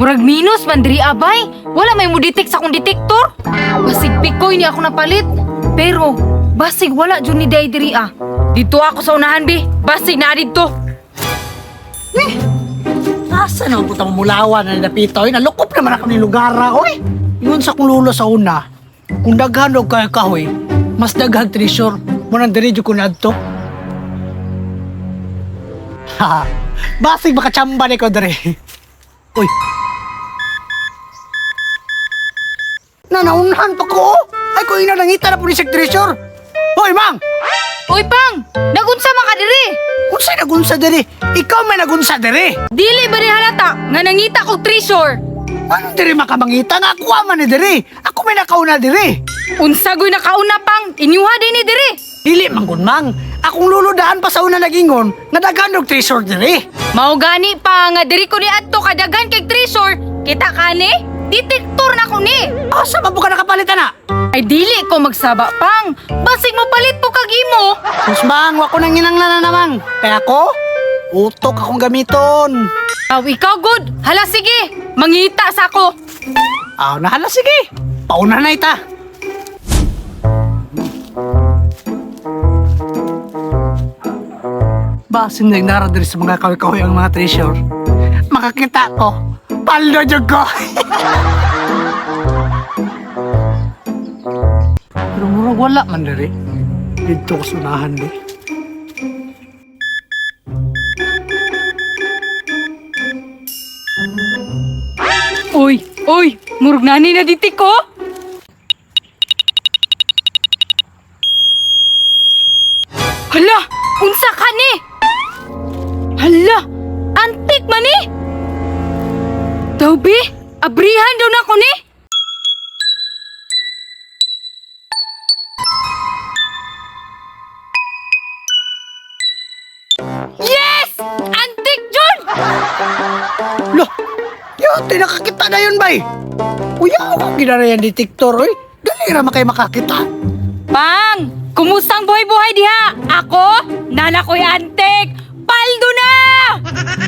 Murag minus man diri abay. Wala may mo detect sa akong detector. Basig pikoy ni ako napalit. Pero basig wala jud ni day diri ah. Dito ako sa unahan bi. Basig na didto. Asa na punta mulawan na napita oy? Nalukop naman ako ni lugar oy. Ingon sa kong lulo sa una, kung daghan og kayo kahoy, mas daghang treasure. Mo nang diri jud ko naadto. Ha. Basig makachamba ni ko diri. Uy. Na naunhan pa ko. Ay ko ina nangita na po ni sa treasure. Hoy, mang! Uy pang, nagunsa man ka diri? Unsay nagunsa diri? Ikaw may nagunsa diri. Dili ba ni halata nga nangita kog treasure? Ano diri makamangita nga ako man ni diri. Ako may nakauna diri. Unsa goy nakauna pang inyuha din ni diri. Dili man gud mang. Akong lulo daan pa sa una nagingon nga daghan og treasure diri. Mao gani pa nga diri ko ni adto kadaghan kay treasure. Kita kani? Detector na ko ni. Asa man po ka nakapalit ana? Ay dili ko magsaba pang. Basig mo palit po kag imo. Sus mang, wa ko nang ginanglan na mang. Kaya ako, utok akong gamiton. Aw ikaw good. Hala sige, mangita sa ako. Aw, nahala sige. Pauna na ita. Basin na nara diri sa mga kahoy-kahoy ang mga treasure. Makakita ko. Paldo jud ko. Pero murag wala man diri. Dito ko sunahan di. Uy, uy, murag nani na diti ko. Hala, unsa ka ni? Hala, antik man ni. Daw bi, abrihan daw na ko ni. Yes! Antik Jun! Loh, yun, nakakita na yun, bay. Uya, ako ginara yan detector, oy. Dali ra makay makakita. Pang! Kumusta ang buhay-buhay diha? Ako? Nana ko'y antik! Paldo na!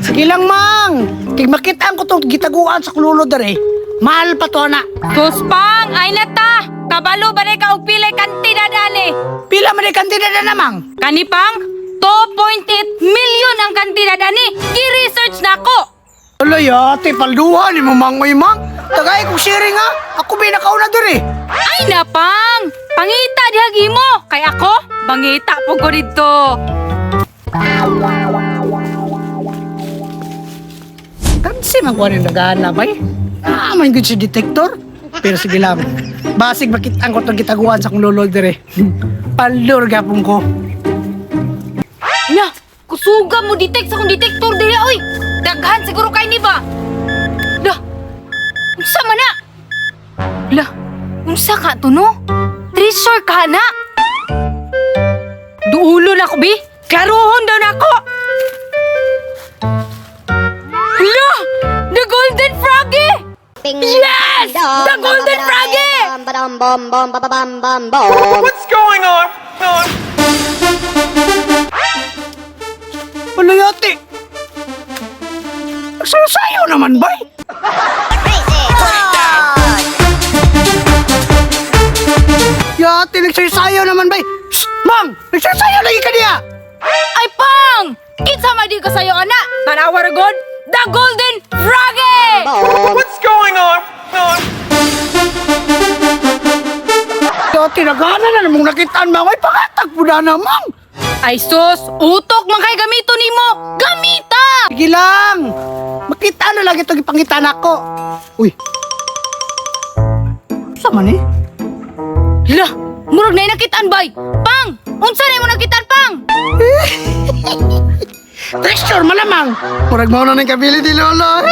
Sige lang, mang. Kay makita ko tong gitaguan sa kululo dere. Mahal pa to na. Sus, Pang! Ay na ta! Kabalo ba ka og pilay kantidad ani? Pila man ni kantidad na mang. Kani, Pang? 2.8 million ang kantidad ani! Gi-research na ako! Alay, ate, palduhan ni mo mangoy, mang. Tagay kong sharing ha. Ako may nakauna dere. Ay na, Pang! Pangita diha gimo! Kay ako, bangita po ko dito! Kansi man ko ni nagana, bay. Ah, man good si detector. Pero sige lang. Basig makita ko tong gitaguan sa kong lolo dere. Paldur gapon ko. Na! Kusuga mo detect sa akong detector diri oy! Daghan siguro kay ni ba? Lah! Unsa man na? Lah, unsa ka to no? Treasure ka na. Duulo na ko bi. Klaruhon daw na ako. Lah! The Golden Froggy! Yes! The Golden Froggy! What's going on? On? Alay, ate. Sayo-sayo naman, bay. Yate, nagsayo-sayo naman, bay. Shh, mang! Nagsayo-sayo lagi ka niya! Ay pang! Kinsa man di ko sayo ana? Tanawa ra god. The Golden Froggy! What's going on? On? Yate, nagana na namong nakitaan, mang. Ay, pangatag po na na, mang. Ay sus, utok man kay gamito nimo. Gamita! Sige lang. Makita na lang itong ipangitan ako. Uy. Sama ni? Lah, murag na nakitaan bay. Pang, unsa na imo nakitaan pang? Treasure malamang. Murag mao na ning kabili ni Lolo.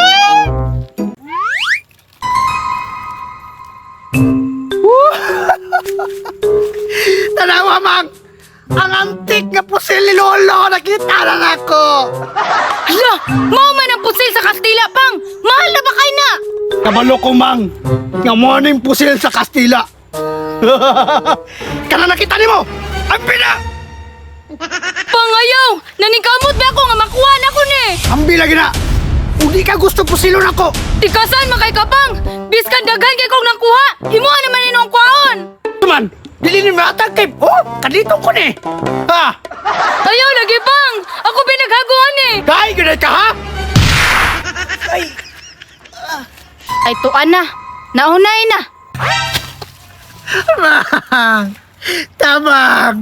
Tanawa mang. Ang antik nga pusil ni Lolo nakita na nako. Lah, mao man ang pusil sa Kastila pang. Mahal na ba kay na? Kabalo ko mang. Nga mo ning pusil sa Kastila. Kana nakita nimo. Ang pina. Pangayaw, naningkamot ba ako nga makuha na ko ni? Ang bila gina. Ug di ka gusto pusilon ako. Tikasan man kay kapang. Biskan daghan kay kong nakuha. Himuha naman inong kwaon. Man, dili ni matag kay oh, kadito ko ni. Ha? Ayaw lagi pang. Ako pinaghaguan eh. Dai gyud ka ha? Ay, Ay tuan na. Naunay na. Tabang! Tabang!